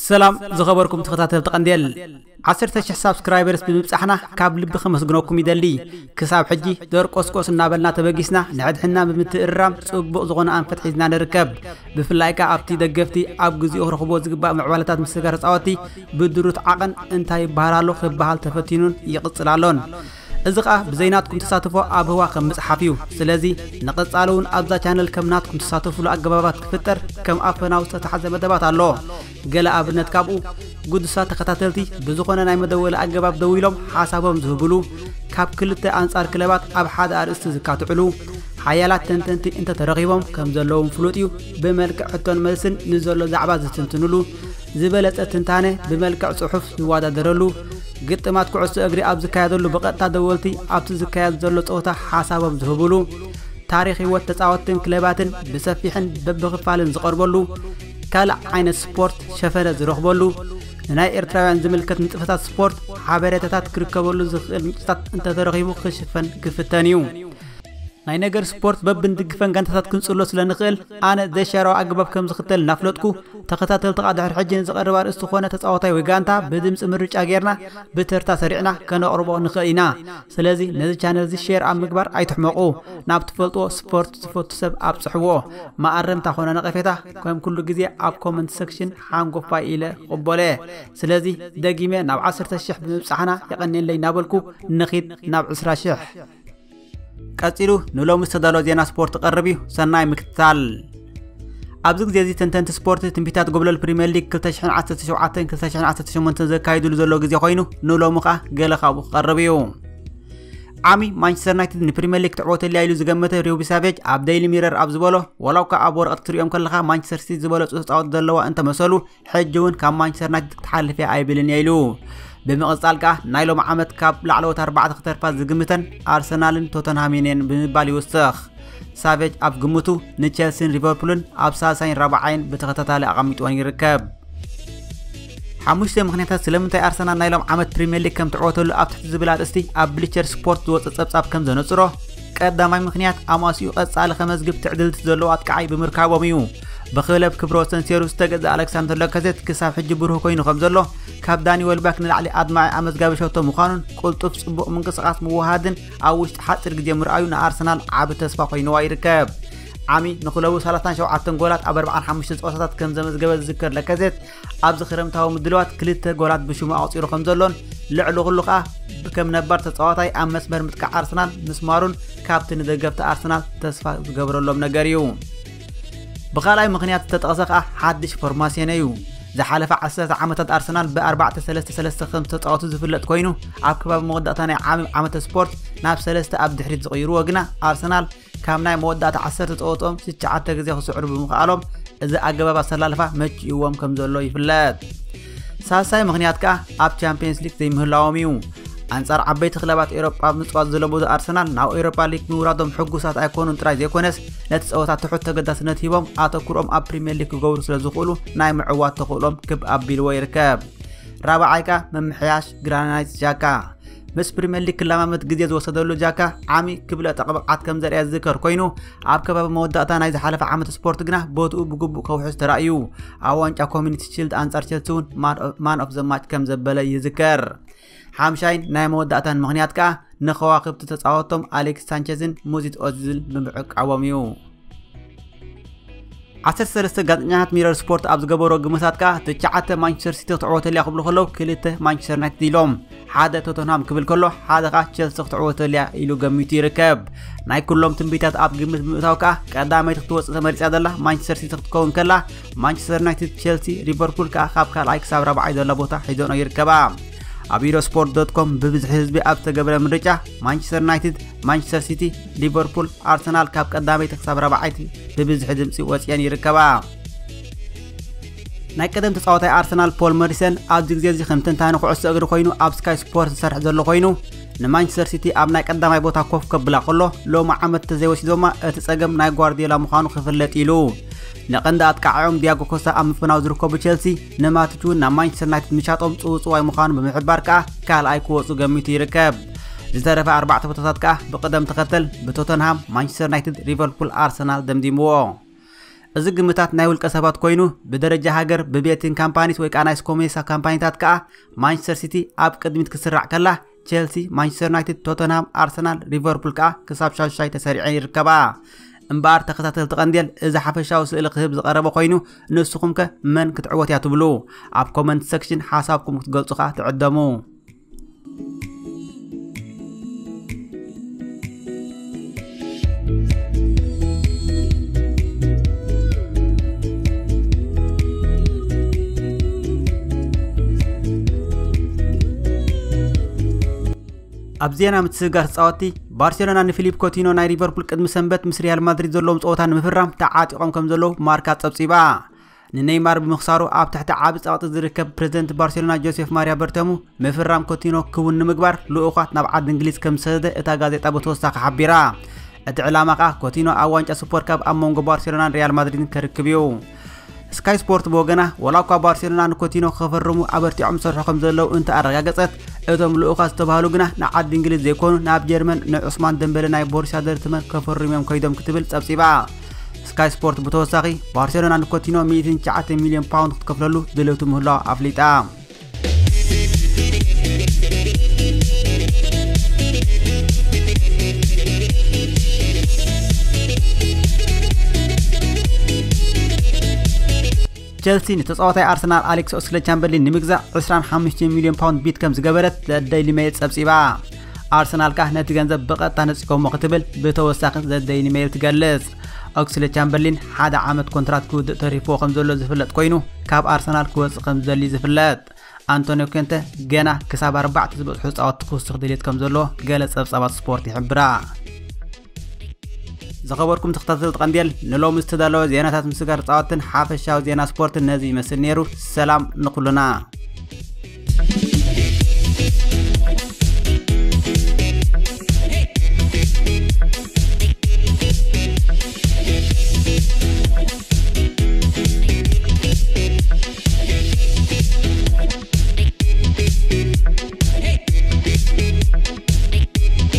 ሰላም ዝኸበርኩም ተኸታተልቲ ቀንዴል፣ ዓሰርተ ሽሕ ሳብስክራይበርስ ብምብጻሕና ካብ ልቢ ከመስግነኩም ይደሊ። ክሳብ ሕጂ ደርቆስቆስ እናበልና ተበጊስና ንሕድሕና ብምትእርራም ጽቡቕ ዝኾነ ኣንፈት ሒዝና ንርከብ። ብፍላይ ከኣ ኣብቲ ደገፍቲ ኣብ ግዚኡ ክረኽብዎ ዝግባእ ምዕባለታት ምስጋር ተጻወትቲ ብድሩት ዓቐን እንታይ ይበሃል ኣሎ ክበሃል ተፈቲኑን ይቕጽል ኣሎን። እዚ ኸኣ ብዘይናትኩም ተሳትፎ ኣብ ህዋ ከም ምጽሓፍ እዩ። ስለዚ ንቐጻሊ እውን ኣብዛ ቻነል ከም ናትኩም ተሳተፉሉ ኣገባባት ክፍጠር ከም ኣፈናዊ ዝተታሕዘ መደባት ኣሎ። ገለ ኣብነት ካብኡ፣ ግዱሳት ተኸታተልቲ ብዝኾነ ናይ መደወሊ ኣገባብ ደዊሎም ሓሳቦም ዝህብሉ፣ ካብ ክልተ ኣንጻር ክለባት ኣብ ሓደ ኣርእስቲ ዝካትዕሉ፣ ሓያላት ተንተንቲ እንተተረኺቦም ከም ዘለዎም ፍሉጥ እዩ። ብመልክዕ ሕቶን መልስን ንዘሎ ዛዕባ ዝትንትኑሉ፣ ዝበለጸ ትንታነ ብመልክዕ ጽሑፍ ዝወዳደረሉ፣ ግጥማት ኩዕሶ እግሪ ኣብ ዝካየደሉ ብቐጥታ ደወልቲ ኣብቲ ዝካየድ ዘሎ ጸወታ ሓሳቦም ዝህብሉ፣ ታሪኽ ህይወት ተጻወትትን ክለባትን ብሰፊሕን በብኽፋልን ዝቐርበሉ፣ ካልእ ዓይነት ስፖርት ሸፈነ ዝረኽበሉ፣ ንናይ ኤርትራውያን ዝምልከት ንጥፈታት ስፖርት ሓበሬታታት ክርከበሉ ዝኽእል ምንጭታት እንተተረኺቡ ክሽፈን ክፍተን እዩ። ናይ ነገር ስፖርት በብንድግፈን ጋንታታት ክንጽሎ ስለ ንኽእል፣ ኣነ ዘይሻራዊ ኣገባብ ከም ዝኽተል እናፍለጥኩ፣ ተኸታተልቲ ኸኣ ድሕሪ ሕጂ ንዝቐርብ ኣርእስቲ ኾነ ተጻዋታይ ወይ ጋንታ ብድምጺ ምርጫ ጌርና ብተርታ ሰሪዕና ከነቕርቦ ንኽእል ኢና። ስለዚ ነዚ ቻነል እዚ ሼር ኣብ ምግባር ኣይትሕመቑ። ናብ ትፈልጥዎ ስፖርት ዝፈቱ ሰብ ኣብጽሕዎ። መኣረምታ ኾነ ነቐፌታ ከም ኩሉ ግዜ ኣብ ኮመንት ሰክሽን ሓንጎፋይ ኢለ ክቕበሎ እየ። ስለዚ ደጊመ ናብ ዓሰርተ ሽሕ ብምብጻሕና የቐንየለይ እናበልኩ ንኺድ ናብ ዕስራ ሽሕ። ቀጺሉ ንሎሚ ዝተዳሎ ዜና ስፖርት ክቐርብ እዩ። ሰናይ ምክትታል። ኣብዚ ግዜ እዚ ተንተንቲ ስፖርት ትንቢታት ጎብለል ፕሪምየር ሊግ ክልተ ሽሕን ዓሰርተ ሸውዓተን ክልተ ሽሕን ዓሰርተ ሸሞንተን ዘካይድሉ ዘሎ ግዜ ኮይኑ፣ ንሎሚ ኸኣ ገለ ካብኡ ክቐርብ እዩ። ዓሚ ማንቸስተር ዩናይትድ ንፕሪምየር ሊግ ትዕወተልያ ኢሉ ዝገመተ ሪዮቢ ሳቬጅ ኣብ ዴይሊ ሚረር ኣብ ዝበሎ፣ ዋላ እኳ ኣብ ወረቐት ክትሪኦም ከለኻ ማንቸስተር ሲቲ ዝበለጹ ተጻወትቲ ዘለዋ እንተመሰሉ፣ ሕጂ እውን ካብ ማንቸስተር ዩናይትድ ክትሓልፍ እያ ኣይብልን እየ ኢሉ። ብምቕጻል ከኣ ናይ ሎም ዓመት ካብ ላዕለዎት ኣርባዕተ ክተርፋ ዝግምተን ኣርሰናልን ቶተንሃምን እየን ብምባል ይውስኽ። ሳቬጅ ኣብ ግምቱ ንቸልሲን ሊቨርፑልን ኣብ ሳልሳይን ራብዓይን ብተኸታታሊ ኣቐሚጥወን ይርከብ። ሓሙሽተ ምኽንያታት ስለምንታይ ኣርሰናል ናይ ሎም ዓመት ፕሪምየር ሊግ ከም ትዕወተሉ ኣብ ትሕቲ ዝብል ኣርእስቲ ኣብ ብሊቸር ስፖርት ዝወጸ ጸብጻብ ከም ዘነጽሮ፣ ቀዳማይ ምኽንያት ኣማሲኡ ቀጻሊ ከመዝግብ ትዕድልቲ ዘለዎ ኣጥቃዓይ ብምርካቦም እዩ። ብክለብ ክብረ ወሰን ሴሩ ዝተገዝኣ ኣሌክሳንደር ላካዜት ክሳብ ሕጂ ብሩህ ኮይኑ ከም ዘሎ፣ ካብ ዳኒ ወልባክ ንላዕሊ ኣድማዒ ኣመዝጋቢ ሸቶ ምዃኑን ቅልጡፍ ጽቡቕ ምንቅስቓስ ምውሃድን ኣብ ውሽጢ ሓጺር ግዜ ምርኣዩ ንኣርሰናል ዓቢ ተስፋ ኮይንዋ ይርከብ። ዓሚ ንክለቡ ሰላሳን ሸውዓተን ጎላት ኣብ ኣርባዓን ሓሙሽተን ጸወታታት ከም ዘመዝገበ ዝዝከር ላካዜት፣ ኣብዚ ክረምታዊ ምድላዋት ክልተ ጎላት ብሽሙ ኣቑጺሩ ከም ዘሎን ልዕሊ ኩሉ ከኣ ከም ነባር ተጻዋታይ ኣብ መስመር ምጥቃዕ ኣርሰናል ምስማሩን ካብቲ ንደገፍቲ ኣርሰናል ተስፋ ዝገብረሎም ነገር እዩ። ብኻልኣይ ምኽንያት ዝተጠቕሰ ከኣ ሓድሽ ፎርማስዮን እዩ። ዝሓለፈ ዓሰርተ ዓመታት ኣርሰናል ብ ኣርባዕተ ሰለስተ ሰለስተ ከም ዝተጻወቱ ዝፍለጥ ኮይኑ፣ ኣብ ከባቢ መወዳእታ ናይ ዓሚ ዓመተ ስፖርት ናብ ሰለስተ ኣብ ድሕሪት ዝቕይርዎ ግና ኣርሰናል ካብ ናይ መወዳእታ ዓሰርተ ጸወትኦም ትሽዓተ ግዜ ክስዕሩ ብምኽኣሎም፣ እዚ ኣገባብ ኣሰላልፋ መቺእዎም ከም ዘሎ ይፍለጥ። ሳልሳይ ምኽንያት ከኣ ኣብ ቻምፕየንስ ሊግ ዘይምህላዎም እዩ። ኣንጻር ዓበይቲ ክለባት ኤውሮጳ ኣብ ምጽዋት ዝለመዱ ኣርሰናል ናብ ኤውሮጳ ሊግ ምውራዶም ሕጉሳት ኣይኮኑን ጥራይ ዘይኮነስ፣ ነቲ ጸወታ ትሑት ተገዳስነት ሂቦም ኣተኩሮም ኣብ ፕሪምየር ሊግ ክገብሩ ስለ ዝኽእሉ ናይ ምዕዋት ተኽእሎም ክብ ኣቢልዎ ይርከብ። ራብዓይ ከኣ ምምሕያሽ ግራናይት ዣካ። ምስ ፕሪምየር ሊግ ክለማመድ ግዜ ዝወሰደሉ ጃካ ዓሚ ክብ ለጠቕ ብቕዓት ከም ዘርኣየ ዝዝከር ኮይኑ፣ ኣብ ከባቢ መወዳእታ ናይ ዝሓለፈ ዓመት ስፖርት ግና ቦትኡ ብግቡእ ከውሕስ ተራእዩ። ኣብ ዋንጫ ኮሚኒቲ ሺልድ ኣንጻር ቸልሲ እውን ማን ኦፍ ዘ ማች ከም ዘበለ ይዝከር። ሓምሻይን ናይ መወዳእታን ምኽንያት ከኣ ንኸዋኽብቲ ተጻወቶም ኣሌክስ ሳንቸዝን ሙዚት ኦዚልን ብምዕቃቦም እዩ። ዓሰርተ ሰለስተ ጋዜጠኛታት ሚረር ስፖርት ኣብ ዝገበሮ ግምታት ከኣ ትሽዓተ ማንቸስተር ሲቲ ክትዕወተልያ ክብሉ ከለዉ ክልተ ማንቸስተር ዩናይትድ ኢሎም፣ ሓደ ቶተንሃም ክብል ከሎ ሓደ ከኣ ቸልሲ ክትዕወተልያ ኢሉ ገሚቱ ይርከብ። ናይ ኩሎም ትንቢታት ኣብ ግምት ብምእታው ከኣ ቀዳመይቲ ክትወጽእ ተመሪጻ ዘላ ማንቸስተር ሲቲ ክትከውን ከላ፣ ማንቸስተር ዩናይትድ፣ ቸልሲ፣ ሊቨርፑል ከኣ ካብ ካልኣይ ክሳብ ራብዓይ ዘላ ቦታ ሒዘንኦ ይርከባ። ኣብ ኢሮስፖርት ዶት ኮም ብብዝሒ ህዝቢ ኣብ ዝተገብረ ምርጫ ማንቸስተር ዩናይትድ፣ ማንቸስተር ሲቲ፣ ሊቨርፑል፣ ኣርሰናል ካብ ቀዳመይቲ ክሳብ ራብዓይቲ ብብዝሒ ድምጺ ወጺኤን ይርከባ። ናይ ቀደም ተጻዋታይ ኣርሰናል ፖል መሪሰን ኣብዚ ግዜ እዚ ከም ተንታኒ ኩዕሶ እግሪ ኮይኑ ኣብ ስካይ ስፖርት ዝሰርሕ ዘሎ ኮይኑ፣ ንማንቸስተር ሲቲ ኣብ ናይ ቀዳማይ ቦታ ኮፍ ከብላ ከሎ፣ ሎሚ ዓመት ተዘይወሲዶማ እቲ ጸገም ናይ ጓርዲዮላ ምዃኑ ክፍለጥ ኢሉ። ንቐንዲ ኣጥቃዓዮም ዲያጎ ኮስታ ኣብ ምፍናው ዝርከቡ ቸልሲ፣ ንማቲች እውን ናብ ማንቸስተር ዩናይትድ ምሻጦም ጽውጽዋይ ምዃኑ ብምሕባር ከኣ ካልኣይ ክወጹ ገሚቱ ይርከብ። ዝተረፈ ኣርባዕተ ቦታታት ከኣ ብቕደም ተኸተል ብቶተንሃም፣ ማንቸስተር ዩናይትድ፣ ሊቨርፑል፣ ኣርሰናል ደምዲምዎ። እዚ ግምታት ናይ ውልቀ ሰባት ኮይኑ፣ ብደረጃ ሃገር ብቤቲንግ ካምፓኒስ ወይ ከዓ ናይ ስኮሜሳ ካምፓኒታት ከዓ ማንቸስተር ሲቲ ኣብ ቅድሚት ክትስራዕ ከላ፣ ቸልሲ፣ ማንቸስተር ዩናይትድ፣ ቶተንሃም፣ ኣርሰናል፣ ሊቨርፑል ከዓ ክሳብ ሻሻይ ተሰሪዐን ይርከባ። እምበኣር ተኸታተልቲ ቀንዴል፣ እዚ ሓፈሻዊ ስእሊ ክህብ ዝቐረበ ኮይኑ፣ ንስኹም ከ መን ክትዕወት እያ ትብሉ? ኣብ ኮመንት ሴክሽን ሓሳብኩም ክትገልጹ ከዓ ትዕደሙ። ኣብ ዜና ምትስጋር ተጻወትቲ፣ ባርሴሎና ንፊሊፕ ኮቲኖ ናይ ሊቨርፑል ቅድሚ ሰንበት ምስ ሪያል ማድሪድ ዘለዎም ጸወታ ንምፍራም ተዓጢቖም ከም ዘለዉ ማርካ ጸብጺባ። ንኔይማር ብምኽሳሩ ኣብ ትሕቲ ዓቢ ጸቕጢ ዝርከብ ፕሬዚደንት ባርሴሎና ጆሴፍ ማሪያ በርተሙ፣ ምፍራም ኮቲኖ ክውን ንምግባር ልኡኻት ናብ ዓዲ እንግሊዝ ከም ዝሰደደ እታ ጋዜጣ ብተወሳኺ ሓቢራ። እቲ ዕላማ ከኣ ኮቲኖ ኣብ ዋንጫ ሱፐር ካፕ ኣብ መንጎ ባርሴሎናን ሪያል ማድሪድን ከርክብ እዩ። ስካይ ስፖርት ብወገና፣ ወላ እኳ ባርሴሎና ንኮቲኖ ክፈርሙ ኣበርቲዖም ዝሰርሑ ከም ዘለዉ እንተ ኣረጋገጸት፣ እቶም ልኡኻት ዝተባህሉ ግና ንዓዲ እንግሊዝ ዘይኮኑ ናብ ጀርመን ንዑስማን ደምበለ ናይ ቦሩሲያ ዶርትመንድ ከፈርሙ እዮም ከይዶም ክትብል ጸብጺባ። ስካይ ስፖርት ብተወሳኺ፣ ባርሴሎና ንኮቲኖ ሚእትን ትሽዓተ ሚልዮን ፓውንድ ክትከፍለሉ ድልውቲ ምህላዋ ኣፍሊጣ። ቸልሲ ንተጻዋታይ ኣርሰናል ኣሌክስ ኦክስሌድ ቻምበርሊን ንምግዛእ ዕስራን ሓሙሽተን ሚልዮን ፓውንድ ቢድ ከም ዝገበረት ዘ ደይሊ ሜይል ጸብጺባ። ኣርሰናል ከኣ ነቲ ገንዘብ ብቐጥታ ነጺጎሞ ክትብል ብተወሳኺ ዘ ደይሊ ሜይል ትገልጽ። ኦክስሌድ ቻምበርሊን ሓደ ዓመት ኮንትራት ክውድእ ተሪፍዎ ከም ዘሎ ዝፍለጥ ኮይኑ፣ ካብ ኣርሰናል ክወጽእ ከም ዝደሊ ዝፍለጥ። ኣንቶኒዮ ኮንተ ገና ክሳብ ኣርባዕተ ዝበጽሑ ጻወትቲ ክውስኽ ድሌት ከም ዘለዎ ገለ ጸብጻባት ስፖርት ይሕብራ። ዝኸበርኩም ተኸታተልቲ ቀንዴል፣ ንሎሚ ዝተዳለወ ዜናታት ምስጋር ጻወትን ሓፈሻዊ ዜና ስፖርትን ነዚ ይመስል ነይሩ። ሰላም ንኹልና።